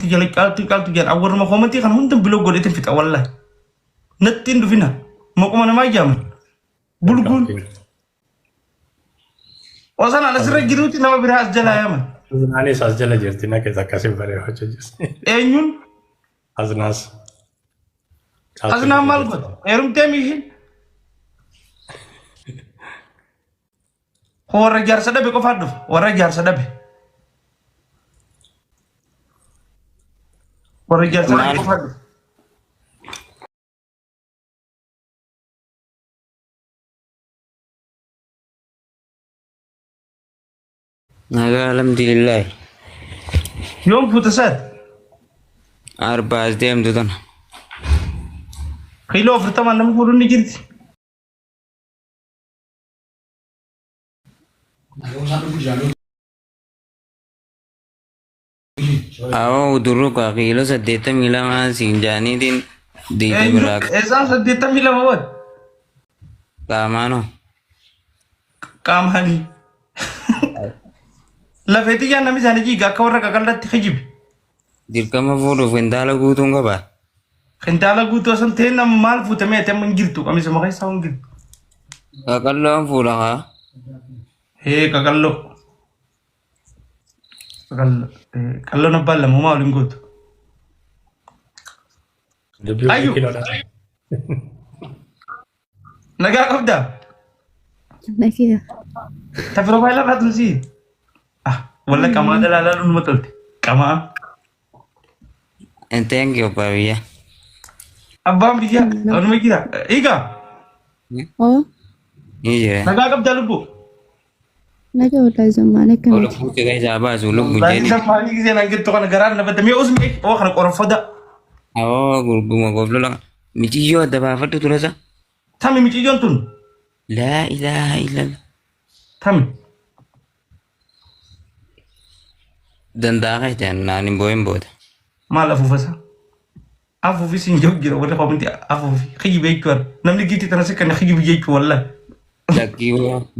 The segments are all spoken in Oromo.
Jala caaltuu caaltuu jedhan awwarruma koomantii kana hunda biloo godheetiin fixa wallahi. Natti hin dhufina. Maquma namaa jaaman. Bulguun. Osoo an asirra jiruuti nama biraa as jalaa yaaman. Aznaanis as jala jirti naqe akkasiin bareeffachuu jirti. Eenyuun? Aznaas. Aznaan maal godha? Heerumtee miishin? Warra jaarsa dhabe qofaan dhufa. Warra jaarsa dhabe. Warra jaarsa dhabe Maal? qofaan dhufa. Nagaa alhamdulillah. Yoom fuuta saat? Arba as deemtu tana. Kiiloo 40 nama fuudhuun ni jirti. Awoo udurru kaa kiiloo 82 siin jaaniitiin diida Eenyu? biraa Eessaan 82 wal? qaamaanoo. Qaamaanii. Lafee xiyyaan namni isaanii jiiga akka warra qaqallatti kijibi. Dirqama fuudhuuf kintaala guutuun qaba. Kintaala guutuu osoo hin ta'in nama maal fuutamee ati amma hin jirtu qamisuma keessaa hin jirtu. Qaqalloon fuudha kaa. Hee qaqalloo. Qaqalloo. Qalloon abbaan lama homaa waliin gootu. Dubbii Ayyu. kiiloodha. Nagaa qabdaa? Nagaa. Ta piroofaayila irraa tun sii. Ah, walla qamaa dhalaalaa numa tolte. Qamaa. Thank you abbaa biyya. Abbaan biyyaa anuma jira. Egaa Oo, Ni jira. nagaa qabdaa lubbuu. nagaa wallahi zammaan Ol akkamiti. fuute keessaa baasu lubbu Baay'ee jeeni. zammaanii gisee naan jettu kana garaan na badda. Mee usmee oo kana qoronfoda. Awoo gurguma goflola. Miciyyoo adda baafadhu turasa. Tami miciyyoon tun. Laa ilaaha illallah. Tami. Danda'a keetti naan hin boo'in booda. Maal afuufasa? Afuufi siin jiru jira warri koomiti afuufi. Kijibe jechuudha. Namni giitti tana si kenna kijibu jechuu wallahi. Lakkii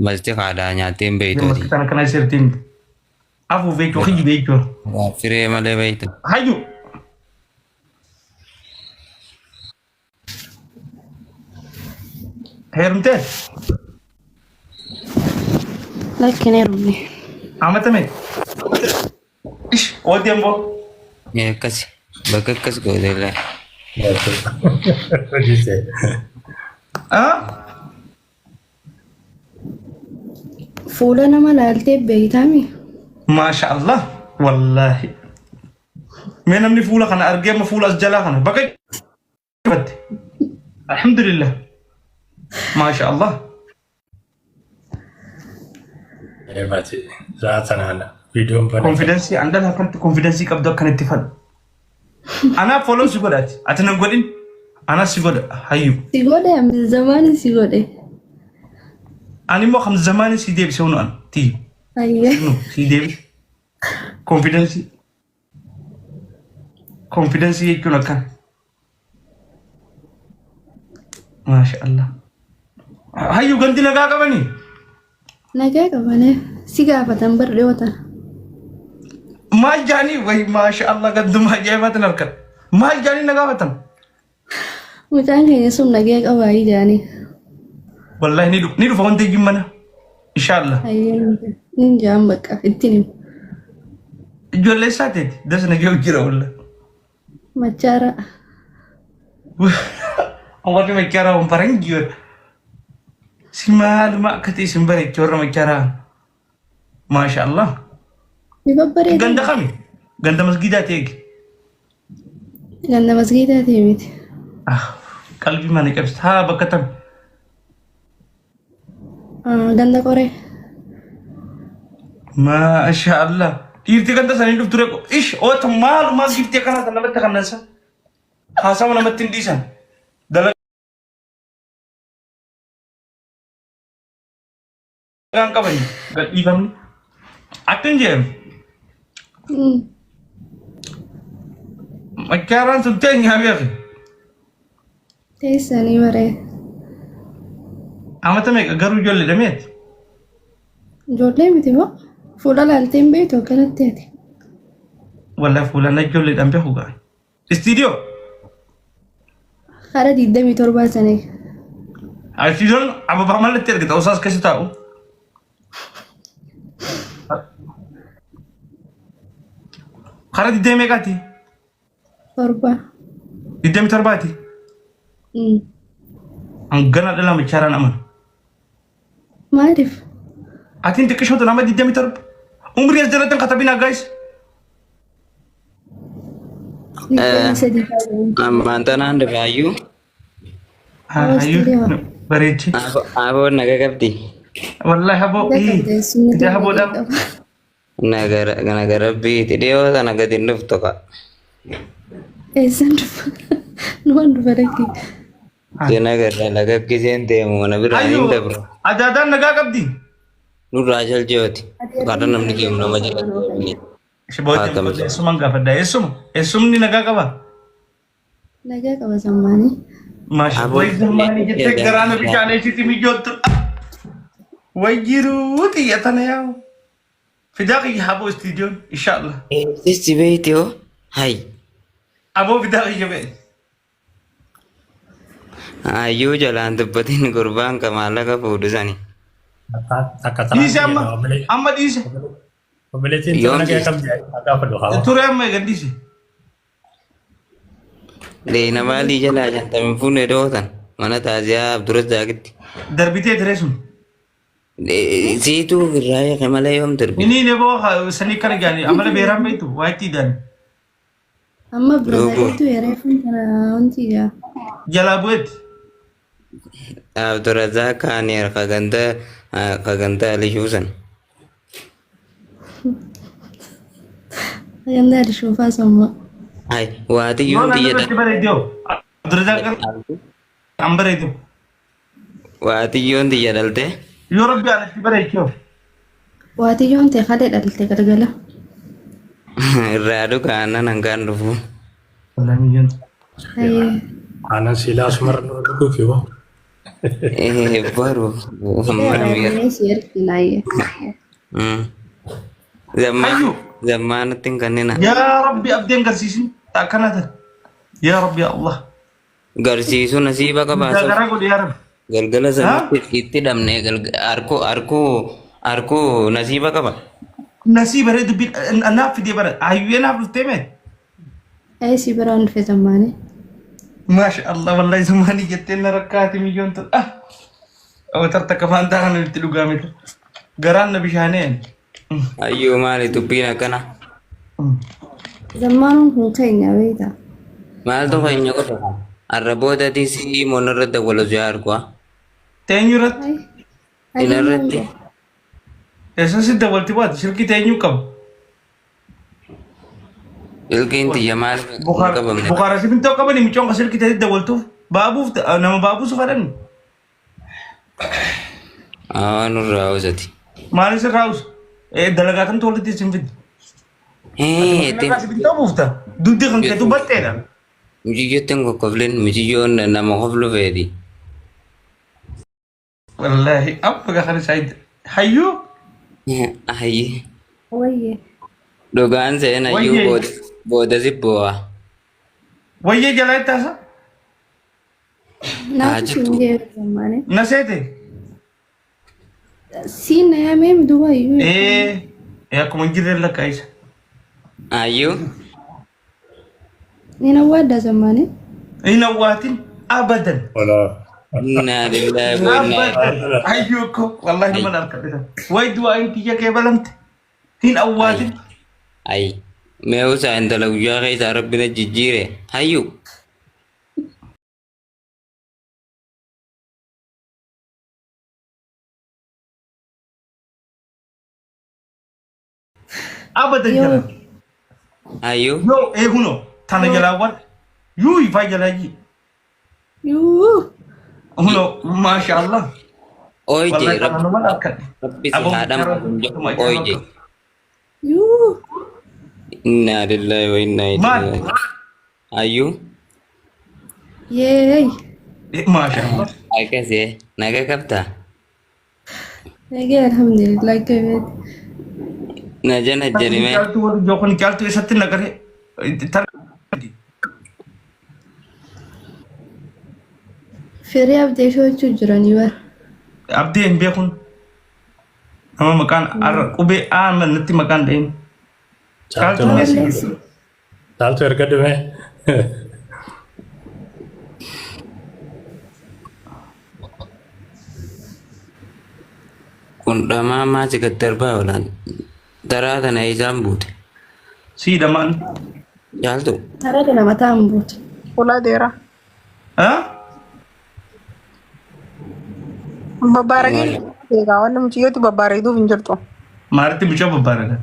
masti haadhaa nyaattee hin beektu. Maski tana kana sirtiin miti. Afuufi jechuun kijibe jechuudha. Firee malee beektu. Hayyu. Heerumtee? Lakki hin heerumne. Amata meeqa? Ish, ooddi amboo. Akkas bakka akkas goote illee. Hojii Ah? Fuula nama laaltee beektaami? Maasha Allah. Wallaahi. Mee namni fuula kana argee amma fuula as jalaa kana bakka qabatte. Alhamdulillah. Maasha Allah. Eebati za'a tanaan viidiyoon banate. Konfidensii an dhala akkanatti konfidensii qabdu akkanatti fadhu. Anaa follow si godha ati. Ati nan godhin. Anaa si godha hayyu. Si godhe ammi zamaani si godhe. Ani immoo kam zamaani si deebise hunu an tiyyu. Ayyee. Nu si deebise. Konfidensii. Konfidensii jechuun akkana. Maasha Allah. Hayyu gandi nagaa qabanii? Nagaa qabane si gaafatan bar dhiyoo tana. Maal jaanii wayi maasha Allah ganduma ajaa'ibaatiin harkan. Maal jaanii na gaafatan? Mucaan keenya sun nagaa qabaa jaanii. Wallahi ni dhufa ni dhufa wanti ejjiin mana. Inshallah. Ayyee nin jaan bakka ittiin himu. Ijoollee isaa teeti das nagee jira wallahi. Machaara. Warri machaaraa kun faranjii si maaluma akka ta'e isin bareecha warra machaaraa. Maasha Allah. Ni babbareeda. Ganda kami? Ganda masgiidaa ta'e eegi. Ganda masgiidaa ta'e miti. Ah, qalbii mana cabsita. Haa bakka tam. Ah, Ganda qoree. Maasha Allah. Dhiirti ganda sanii dhuftu reeku. Ish oota maalumaa giftii akkanaa tan namatti kannansa. Haasawa namatti hin dhiisan. Dalagaan qabani gadhiifamni. Akka hin jedhamu. Machaaraan sun teenyaa beeki. Teessanii baree. Amata meeqa garuu ijoollee dhameeti. Ijoollee miti moo? Fuula laaltee hin beektu akkanatti ati. Wallahi fuula najjoolleedhaan beeku gaa. Istiidiyoo. Kara 27 sana. Istiidiyoon ababaa mallatti ergita osaas keessa taa'u. Kara digdamii meeqaati? Torba. 27ti. Hangana dhala michaaraan amanu. Maaliif? Atiin xiqqishootu nama 27. Umrii as jalatti hin katabinaa guys. 23 taa'u. Ammaan tanaan dhufaayyuu Hayyuu bareechi. Aboon naga qabdi. Wallahi haboo. Ija haboodhaaf. Naga rabbiiti dhiyoo sana gadi hin dhuftu ka. Eessaan dhufa? Numaan dhufa dhaqi. Sina garra laga giseen deemu mana biraa hin Hayyuu dabru. adaadaan nagaa qabdi. Nurraa jaljeeti. Karaa namni deemu nama jala deemni. Ishee booddee eessumaan gaafadha. Eessuma eessumni nagaa qaba. Nagaa qaba zammaanii. Maasha Aboo- wayi zammaanii jettee garaana bishaan eessitti mijoottu. Wayi jiruu xiyya tana yaa'u. Fidaa kiyya haboo istiidiyoon inshaallah. Eessisi beeyti hoo? Hay. Aboo fidaa kiyya ba'e. Hayyuu jalaan dubbatin gurbaan ka maallaqa fuudhu sani. Takka Dhiise taraan amma amma dhiise. Obboleettiin Yoom nagaa dhiiste? qabdi gaafa dhufa. Ture amma eegan dhiise. Leena maalii jalaa shantamin fuunee dhootan mana taaziyaa Abdurrazaaqitti. Darbitee ture sun. Siituu irraa eege malee yoom darbi? Inni neboo sanii kana gaani amala beeraan beektu waa itti hidhaan. Amma Lubbuu. birazaqiitu yeroo kana wanti gaa. Jalaa bu'etti. Abdurrazaaq kaaniyer kaganda kaganda alishuu san. Sagantaa Lishuufaa samma. Hay waati Yoo yoon naannoo xiyya irratti bareeddoo. Abdurrazaaq an bareedu. waati yoon xiyya dhalte Yoo rabbi an itti bareechoo. Waatiyyoon ta'e kalee dhalte galgala. irraa dhuga aannan hangaan dhufu. Wallahi miyyaan. Hayyee. Aannan siilaa asumarra nurra dhuguuf yoo. Baru Irraa si ergina hayyee. Hayyuu. Zammaanatti hin kannina. Yaa rabbi abdeen garsiisin akkana tan. Yaa rabbi yaa Allah. Garsiisuu nasiiba qabaasa. Garaa godhi yaa rabbi. Galgala sanatti itti dhabne arkuu arkuu arkuu nasiiba qaba. Nasii baree dubbii naaf fidee bara hayyuu naaf dhuftee mee. Ee si biraan dhufe zammaanii. Maasha Allah wallahi zamaanii jettee na rakkaate miyyoon tun. Ah. Watar takka faantaa kana itti dhugaamite. Garaan na bishaanee. Hayyuu maali dubbiin akkana? Zammaanuun kun keenya beektaa. Maaltu keenya qofa? Arra boodatii si monarra dawwalu si argu. Teenyu irratti. Inarratti. Eessa si dawwalti baate silkii teenyuu qaba. Ilkiin tiyya maal hin qabamne? Bukaara simintoo qabani micoon ka silkii ta'e dawwaltuuf baabuuf nama baabuusu fadhan. Haa nurraa hawwasati. Maal sirraa hawwasa? Dalagaa kamtu walitti isin fidde? Hee Simintoo buufta. Dugdi kan keetu bal'eedha. Mucayyotti hin kokkoflin mucayyoon nama koflu feeti. Wallaahi abba gaafan isaa hayyuu. Ayyi. Wayyee. Dhugaan seen hayyuu Wayyee. booda booda si boo'a. Wayyee jalaa itti haasa. Naaf jirtu. siin jee zammaanii. Na seete. Siin na yaamee duuba iyyuu. Ee akkuma hin jirre lakkaa isa. Hayyuu. Ni na waadda zammaanii. Hin awwaatin abadan. Walaa. Innaa lillahi wa innaa Abadan. Hayyuu ko wallahi nama harka dhisa. Wayi du'aa tiyya kee balamte. Hin awwaatin. Ay. Mee usaa intala guyyaa keessaa rabbi na jijjiire. Hayyuu. Abadan Yoo. jala. Hayyuu. Yoo eeguno tana jalaawwan yuu ifaa jalaa ji. Yuu. Huno maasha Allah. Ooyje Wallahi tana rabbi nama harka. rabbi si haadha maal ooyje. Yuu. Innaa lillahi wa innaa ilaihi Maal? raaji'uun. Hayyuu. Yeey. Maasha Allah. Akkasii naga qabdaa? Nagee alhamdulillah gabeeti. Na jana jedhime. Caaltuu warri jookon caaltuu eessatti nagaree? Tar- Firii abdee shochuu jiranii bara. Abdii hin beekun. Nama maqaan arra qubee A natti maqaan dha'in. Caaltuu Caaltuun eessa? Balleessi. Caaltuu erga dhumee. Kun dhamaa maasi gad darbaa oolan. Daraa tana isaan buute. Sii dhamaan. Caaltu. Karaa kana mataa hin buutu. Fuula dheeraa. Ah? Babbaaragee beekaa wanni mucayyooti babbareeduuf hin jirtu. Maalitti mucaa babbaaraga?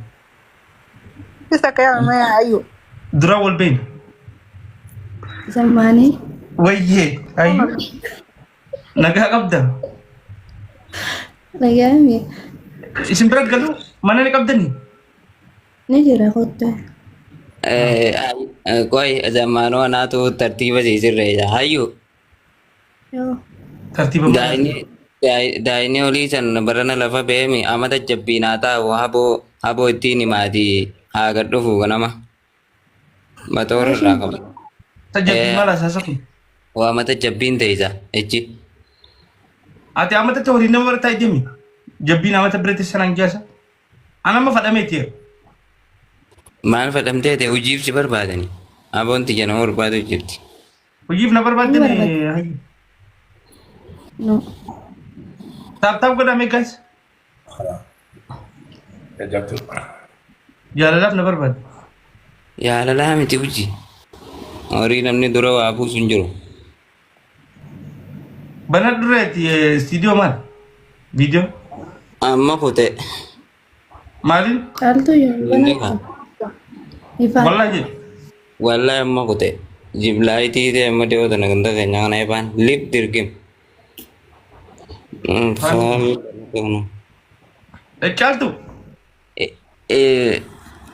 Isa akka yaamame ayyu. Dura wal beeyna. Zammaanii. Wayyee ayyuu. Nagaa qabda. Nagaami. Isin bira galu mana ni qabdanii? Ni jira kottu. Qoy zammaanoo anaatu tartiiba siisirreessa. Hayyuu. Yoo. Tartiiba mana. Daa'imni olii san barana lafa beemi amata jabbiinaa taa'u haboo haboo ittiin himaati haa gad dhufu ganama. Matoora irraa qaba. Tajaajilu maal hasaasa kun? Waa mata jabbiin teessa jechi. Ati amatatti horii nama bira taa'ee deemi. Jabbiin amata biratti sanaan geessa. Ana amma fadhameeti yeroo. Maal fadhamtee ta'e hojiif si barbaadani. Aboon tiyya nama barbaadu jirti. Hojiif na barbaadde Ni barbaadde. No. Tap tap godhame guys. Jajjabduu. Jaalalaaf na barbaadde. Jaalalaa miti hojii. Horii namni dura waa buusu hin jiru. Bana dureeti istiidiyoo maal? Viidiyoo? Amma kute. Maaliin? Caaltuu yoo Inni banattu. Ifaan. Wallaahi jedhe. Wallahi amma kute. Jiblaayitii ta'e amma dhiyoo tana ganda keenya kana ifaan lip dirgim. Caaltu.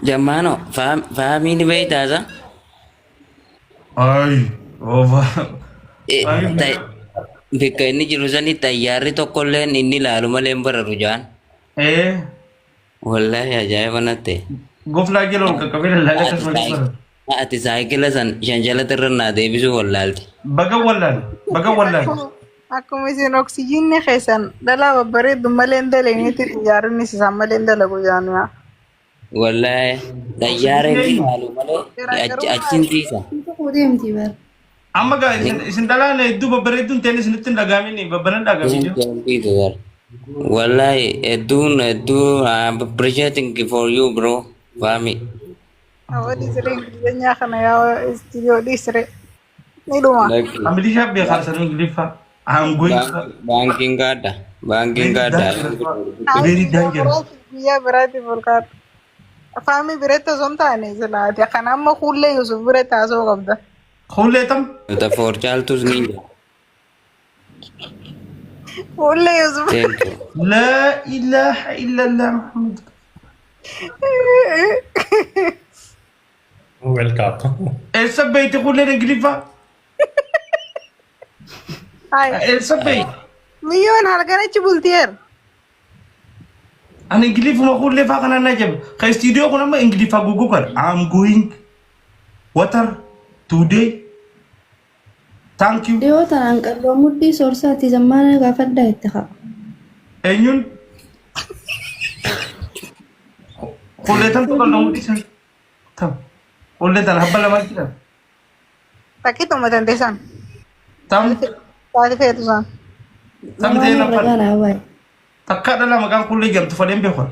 Jammaano faamii ni beeytaasa. Ay. Ofa. Bakka inni jiru sani xayyaarri tokkolleen inni ilaalu malee hin bararu jaan. Eh. Wallahi ajaa'iba natti. Goflaa jala ol qaqqabee lallaalee akkasumas bara. Ati saayikila san shanjalata irra naa deebisuu wallaalte. Baga wallaale. Baga wallaale. Akkuma isin oksijiinni keessan dhalaa babbareeddu malee hin dalagnetti xiyyaaronni isaan malee hin dalagu jaanuu. Wallahi xayyaara inni ilaalu malee achiin tiisa. Tokko deemti bara. Amma gaa isin dhalaan hedduu babbareedduun ta'in isinitti hin dhagaamin babbanan dhagaamin. Wallahi hedduun hedduu I'm appreciating for you bro. Faami. Awwa dhiisiree Ingilizeenyaa kana yaa istiidiyoo dhiisiree. Ni dhuma. Amilishaa beekaa sanuu Ingiliffaa. I'm going to Baankiin gaadha. Baankiin gaadha. Very dangerous. Guyyaa biraatiif ol kaadhu. Faamii biratti osoo hin taane silaati. Kana amma kuullee Yusuf biratti haasa'uu qabda. Kuullee tam. Tafoor caaltus ni jira. Kuullee Yusuf. Thank you. La ilaha illallah Muhammad. Welcome. Eessa beeyti kuulleen Ingiliffaa? Hai. Eessa beeyti? Miyyoon halkan achi bultiyeer. Ani Ingiliffuma kuullee faa kanaan na jabe. Ka istiidiyoo kun amma Ingiliffaa guuguu kana. I'm going water today. Thank you. Dhiyoo tanaan qalloo mudhii soorsaati zammaana gaafadhaa itti ka'a. Eenyuun? Kuullee tamtu qalloo mudhii san. Tam. Kuullee tan habba lamaa jira. Takkituma dandeessan. Tam. Taati feetu san. Tam ta'ee Lamaan na irra fadha. gaanaa baay'ee. Takkaa dhala maqaan kuullee jedhamtu fadheen beekan.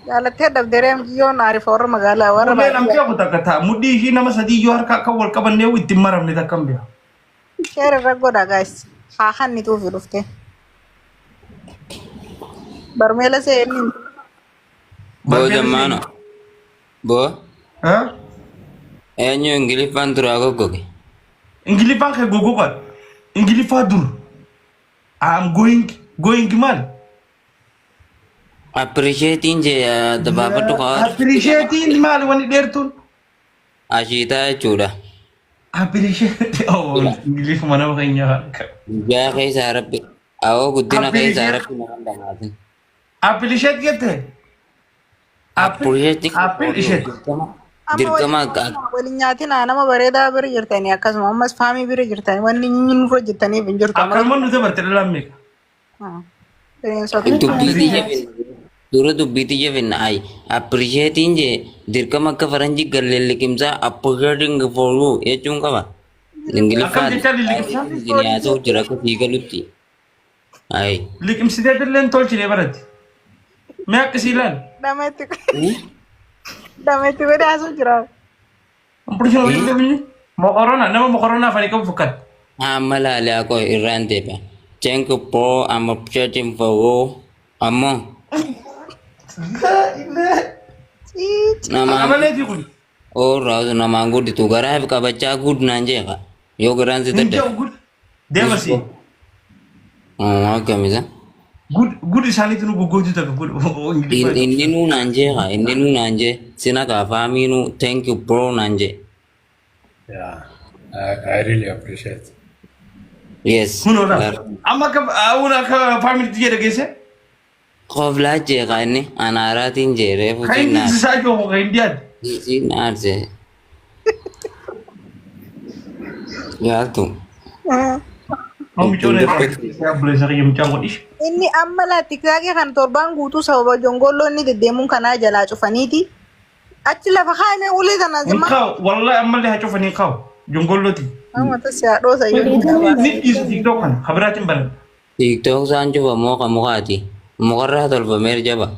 Jaalattee dhabderee miyyoon aarifa warra magaalaa warra Kuullee namni baadiyyaa. beeku takka ta'a. Mudhii ishii nama sadii yoo harka akka wal qabannee ittiin maramne takka hin beeku. Sheer irra godha guys. Haa kannituufi dhufte. Barmeela seenni. Boo jammaano. Boo Haa? eenyu Ingiliffaan duraa goggoge. Ingiliffaan kee goggogaadha. Ingiliffaa dur. I'm going going maal? Appreciating jee dabaafadhu kaa Appreciating maal wanni dheertuun? ashiitaa jechuudha. Appreciate oh Ingiliffuma nama keenya. Guyyaa keessaa rabbi awoo guddina keessaa Appreciate rabbi nama dhamaatin. Appreciate jette? Appreciating Appreciate. Amma Dirqama waliin akka waliin nyaatinaa nama bareedaa bira jirtanii akkasuma ammas faamii bira jirtanii wanni inni nurra jirtaniif hin jirtu. Amma Akkanuma nuti barte dhalaan meeqa. Bineensota. Dubbii tiyya finna. Dura dubbii tiyya finna. Ay, appreciating jee dirqama akka faranjii galleen liqimsaa appreciating for you jechuun qaba. Akkam Ingiliffaan jechaa liqimsaa? haasa'u jira akka sii galutti. Ay. Liqimsitee illee hin tolchine baratti. Mee akka sii ilaali. Dhametti dhametti godhe haasoo jira. Mokorona nama mokorona afaan qabu fakkaata. Amma laalee akkoo irraan deebi'a. Thank you bro, I'm appreciating for you. Ammoo namaan Amaleeti kun. oorraa namaan gudditu garaaf qabachaa gud naan jeeqa. Yoo garaan si Hin dadhabe. jedhu gud. Deema sii. Akkamisa? Gud gud isaaniitu nu goggootu takka gud. Inni nuu naan jeeqa. Inni nuu naan jee. Sina kaafaamiinuu thank you bro naan jee. Yeah, I really appreciate. Yes. Kun oolaa. Amma akka awuun akka faamiliitti jedha geesse. Qoflaa jeeqa inni anaaraatiin jee reefu Kan inni sinnaa. isaa jiru kan Indiyaati. Siin aarse. Yaaltu. Micoon obboleessa kiyya mucaan godhish. Inni amma laa tiktaakii kan torbaan guutuu sababa jongolloo inni deddeemuun kanaa jalaa cufaniiti. Achi lafa kaa'ame ulee tana Hin zimma. kaa'u wallahi ammallee haa cufan hin kaa'u jongollooti. Amma tas yaa dhoosa iyyuu. Ni dhiisu TikTok kana kabiraatiin banan. TikTok isaan cufa mooqa mukaati. Mukarraa tolfameer jaba.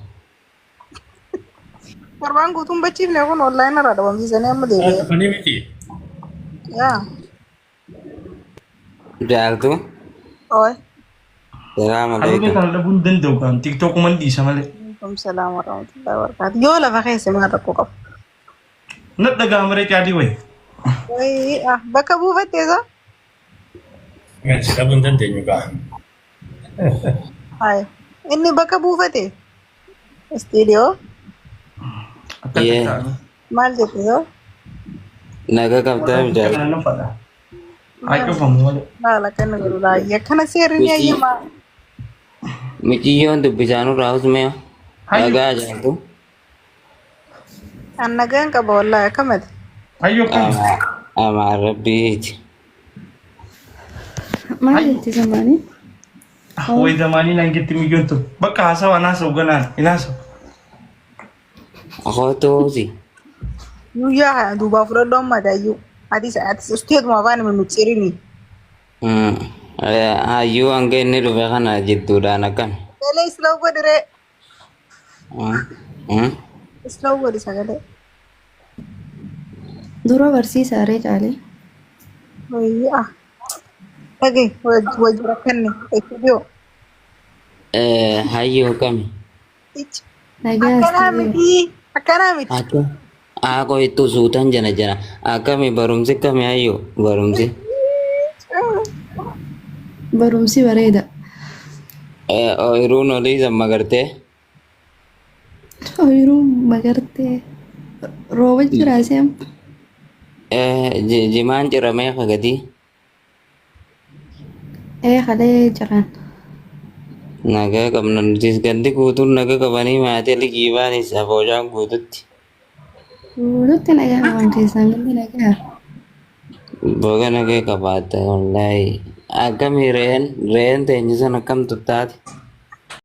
Torbaan guutuun bachiifne kun online irraa dhabamsiisanii amma deebi'e. Cufanii miti. Yaa. Jaaltu. Oi. Salaam Haluulee alaikum. kana dhabuu hin danda'u kan TikTokuman dhiisa malee. Alaikum salaam wa rahmatullahi wa barakatuh. Yoo lafa keessa maal rakkoo qabu? Na dhaga'ama ree caalii wayi. Wayii ah bakka buufatte isa? Si dhabuu hin dandeenyu gaa. Hayi. Inni bakka buufate? Istiidiyoo Akka Yeah. ta'an. maal jette yoo? Naga qabdaa jaaltu. Kana nan fadha. Haa cufamu malee. Maal akka inni godhu laayya. Akkana seerri ni ayyamaa. Miciyyoon dubbisaan irraa husmee. Hayyu. Nagaa jaaltu. An nagaan qaba wallaahi akkamati. Hayyoo akkam. Amaan rabbiiti. Maal jetti zamaanii? Wayi zamaanii naan jetti miyyoon tun. Bakka haasawaa naasa'u ganaan hin haasa'u. Kotoosi. Guyyaa kana duubaa fudhadhu amma daayyuu. Atis atis usteetuma afaan mimicciirini. Hayyuu hanga inni dhufe kana jidduudhaan akkam. Sagalee slow godhi ree. Slow godhi sagalee. Dura barsiisaa ree caalee. Wayii ah. Dhagahi wajji rakkanne istiidiyoo. Hayyuu akkami. Nagaa Akkanaa istiidiyoo. miti. Akkanaa miti. Akka Aakoo ittuu suutan jana jana. Akkami barumsi akkami hayyuu barumsi. Barumsi bareeda. Ooyiruun olii san magartee. Ooyiruun magartee rooba jira seem. Jimaan ciramee hagatii. Ee kalee jiraan. Nagaa qabna nutis gandi guutuun naga qabanii maatii liqiibaanis afooshaan guututti. Guututti nagaa qaban keessaan gandi nagaa. Boga nagaa qabaata wallaahi. Akkami re'een re'een teenye san akkam tuttaate.